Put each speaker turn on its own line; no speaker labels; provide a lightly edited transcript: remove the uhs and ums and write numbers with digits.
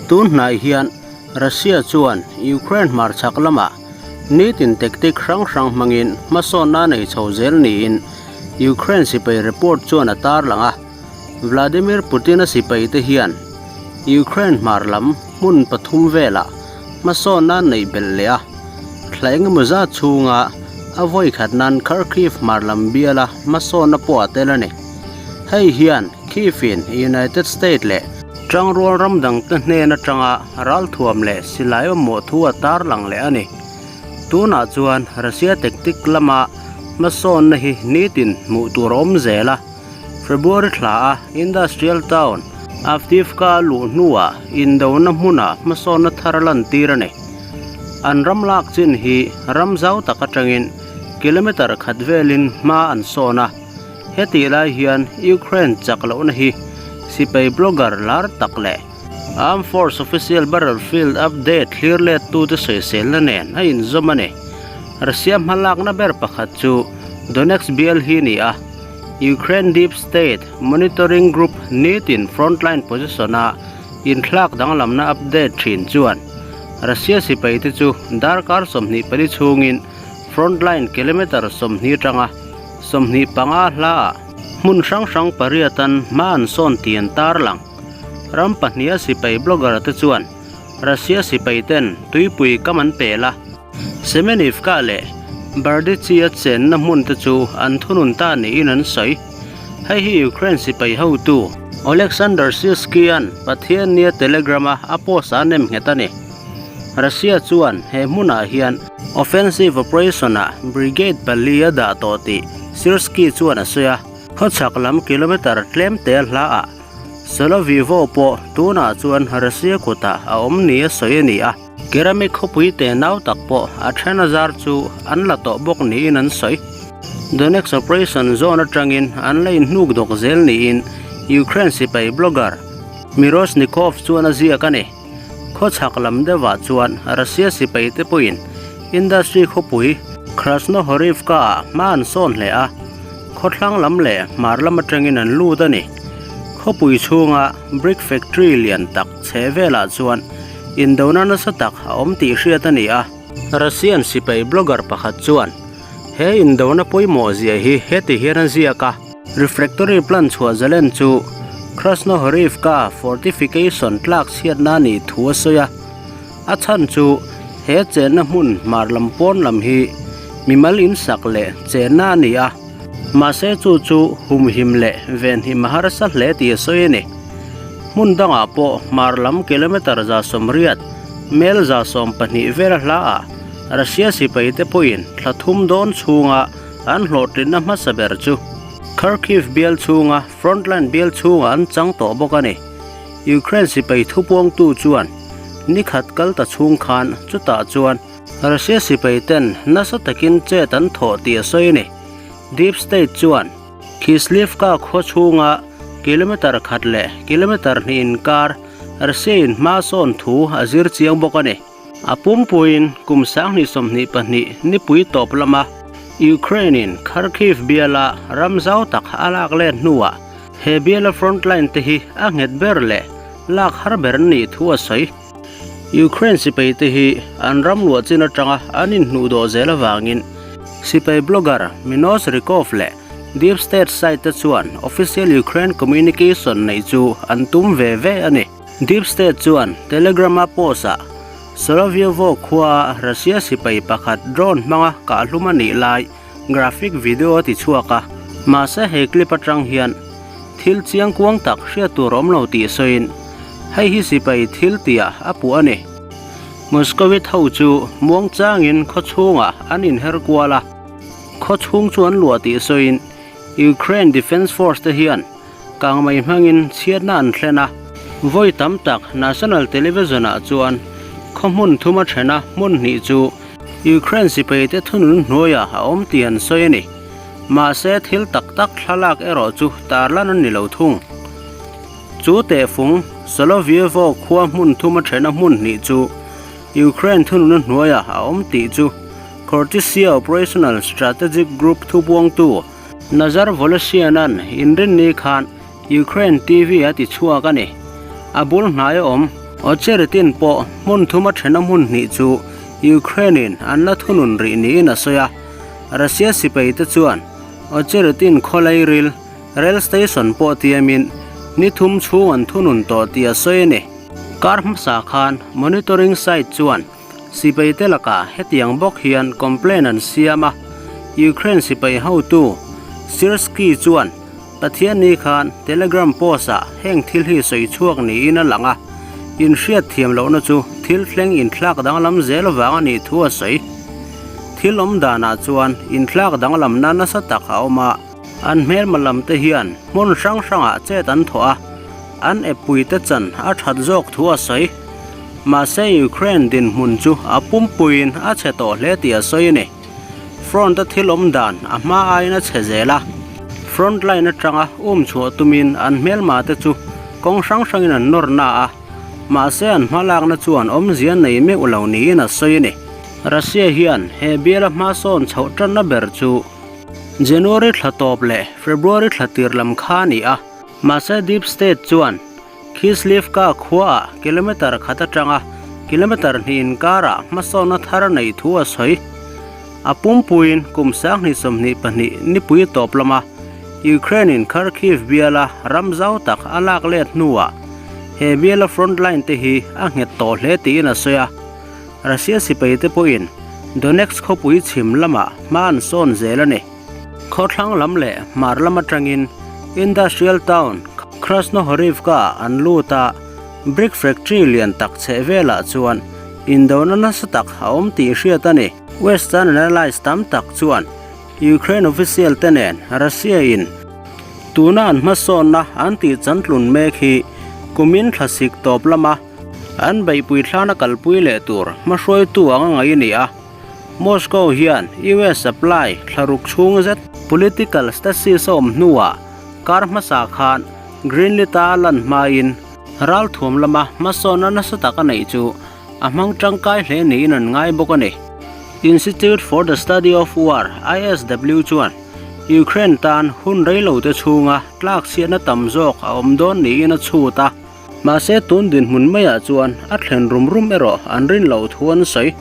Tun hnai hian Russia chuan Ukraine hmarchhak lamah nitin tactic hrang hrang hmangin hmasawnna a nei chho zel niin Ukraine sipai report chuan a tarlang a. Vladimir Putin-a sipaite hian Ukraine hmar lam hmun pathum velah hmasawnna an neih belh leh a, thla engemaw zat chhunga a vawi khat nan Kharkiv hmar lam biala hmasawnna pawh a tel a ni. Hei hian Kyiv-in United States leh Tangrual ram dangte hnen atanga ralthuam leh silai awmawh thu a tarlang leh a ni. Tunah chuan Russia tactic lama hmasawnna hi nitin hmuh tur a awm zel a. February thla a Industrial Town, Avdiivka a luh hnuah indona hmunah hmasawnna thar a lantir a ni. An ram lak chin hi ram zau tak atangin kilometre khat velin hma an sawn a. Hetih lai hian Ukraine chak lohna hi sipai blogger lar tak leh Armed Force Official Battlefield Update thlir lettute sawiselna nen a inzawm a ni. Russia hmalakna ber pakhat chu Donetsk bial hi ni a. Ukraine Deep State Monitoring Group nitin frontline position-a inthlak danglamna update thin chuan Russia sipaite chu darkar 24 chhungin frontline kilometre 20 atanga 25 hlaah hmun hrang hrang pariatan hma an sawn tih an tarlang. Ram pahniha sipai blogger te chuan Russia sipaiten tuipui kam an pel a. Semenivka leh Berdychi-a chenna hmun te chu an thunun ta niin an sawi. Hei hi Ukraine sipai hotu Oleksandr Syrskyi-a'n Pathiannia Telegram-a a post a nem nghet a ni. Russia chuan he hmunah hian offensive operation-ah brigade pali a dah tawh tih Syrskyi chuan a sawi a. Khawchhak lam kilometre tlem te hlaah Solovivo pawh tunah chuan Russia kutah a awm nia sawi a ni a. Keramic khawpui te nau tak pawh a then a zar chu an la tawh bawk niin an sawi. Donetsk operation zone atangin an la inhnuk dawk zel niin Ukraine sipai blogger Miroshnikov chuan a ziak a ni. Khawchhak lam deuhah chuan Russia sipai te pawhin industry khawpui Krasnohorivka ah hma an sawn hle a, khawthlang lam leh hmar lam atangin an lut a ni. Khawpui chhunga brick factory lian tak chhe velah chuan Indona nasa tak a awm tih hriat a ni a. Russian sipai blogger pakhat chuan he indona pawimawh zia hi heti hian a ziak a. Refractory plant chhuah zalen chu Krasnohorivka fortification tlak chhiatna a nih thu a sawi a. A chhan chu he chenna hmun hmar lam pawn lam hi mimal insak leh chenna a ni a. Mahse chu chu humhim leh venhim a harsa hle tih a sawi a ni. Hmun dangah pawh hmar lam kilometre 180, mel 12 vel hlaah Russia sipaite pawhin thla thum dawn chhunga an hlawhtlinna hmasa ber chu Kharkiv bial chhunga frontline bial chhungah an chang tawh bawk a ni. Ukraine sipai thupuangtu chuan nikhat kal ta chhung khan chutah chuan Russia sipai ten nasa takin chet an thawh tih a sawi a ni. Deep State chuan Kislivka khua chhunga kilometre khat leh kilometre hnih inkar Russia in hma sawn thu a zir chiang bawk a ni. A pumpuiin kum 2022 nipui tawp lama Ukraine in Kharkiv biala ram zau tak a lak let hnuah he biala frontline te hi a nghet ber leh lak har ber nih thu a sawi. Ukraine sipai te hi an ram luah chin atanga an inhnuh dawh zel avangin sipai blogger Minos Rykov leh Deep State site te chuan official Ukraine communication neih chu an tum ve ve a ni. Deep State chuan Telegram-a post-ah Solovyovo khuaa Russia sipai pakhat drone hmanga kahhlum a nih lai graphic video a ti chhuak a, mahse he clip atang hian thil chiang kuang tak hriat tur awm lo tih sawiin hei hi sipai thil tihah a puh a ni. Muscovite ho chu muang changin khaw chhungah an inher kual a, khaw chhung chu an luah tih sawiin Ukraine Defence Force te hian kangmei hmangin chhiatna an thlen a, vawi tam tak national television ah chuan khaw hmun thuma thena hmun hnih chu Ukraine sipaite thunun hnuaiah a awm tih an sawi a ni. Mahse thil tak tak thlalak erawh chu tarlan a ni lo thung. Chu tehfung Solovievo khua hmun thuma thena hmun hnih chu Ukraine thununa hnuaiah a awm tih chu Khortytsia Operational Strategic Group thubuangtu Nazar Voloshin-a'n inrinni khan Ukraine TV a ti chhuak a ni. A bul hnai a awm. Ocheretin pawh hmun thuma thena hmun hnih chu Ukraine-in an la thunun rih niin a sawi a. Russia sipaite chuan Ocheretin khawlai ril rail station pawh tiamin ni thum chhung an thunun tawh tih a sawi a ni. Kar hmasa khan monitoring site chuan Sipaite lakah hetiang bawk hian complaint an siam a, Ukraine sipai hotu Syrskyi chuan Pathianni khan Telegram post-ah heng thil hi sawi chhuak niin a lang a, inhriat thiam lohna chu thil thleng inthlak danglam zel vang a nih thu a sawi. Thil awm danah chuan inthlak danglamna nasa tak a awm a, an hmelma lamte hian hmun hrang hrangah chet an thawh a, an eppuite chan a that zawk thu a sawi. Mahse Ukraine dinhmun chu a pumpuiin a chhe tawh hle tih a sawi a ni. Front a thil awm dan a hma aiin a chhe zel a. Front line atanga um chhuah tumin an hmelma te chu kawng hrang hrangin an nawr na a, mahse an hmalakna chuan awmzia nei meuh lo niin a sawi a ni. Russia hian he biala hmasawn chhoh tanna ber chu January thla tawp leh February thla tir lam kha a ni a, mahse Deep State chuan Kislivka khuaah kilometre khat atanga kilometre hnih inkarah hmasawnna thar neih thu a sawi. A pumpuiin kum 2022 nipui tawp lama Ukraine-in Kharkiv biala ram zau tak a lak let hnuah he biala front line te hi a nghet tawh hle tiin a sawi a. Russia sipaite pawhin Donetsk khawpui chhim lamah hma an sawn zel a ni. Khawthlang lam leh hmar lam atangin Industrial town Krasnohorivka-ah an lut a, brick factory lian tak chheh velah chuan indona nasa tak a awm tih hriat a ni. Western analysts tam tak chuan Ukraine official te nen Russia-in tuna an hmasawnna an tih chantlun mek hi kumin thlasik tawp lama an beihpui thlana kalpui leh tur hmahruaitu anga ngaih a ni a. Moscow hian US supply thlaruk chhung zet political stasis a awm hnuah kar hmasa khan Greenlit-a a lan hmain ralthuam lama hmasawnna nasa tak a neih chu a hmang tangkai hle niin an ngai bawk a ni. Institute for the Study of War, ISW, chuan Ukraine tan hun reilote chhunga tlakchhiatna tam zawk a awm dawn niin a chhut a. Mahse tun dinhmun maiah chuan a thlen rum rum erawh an rin loh thu an sawi.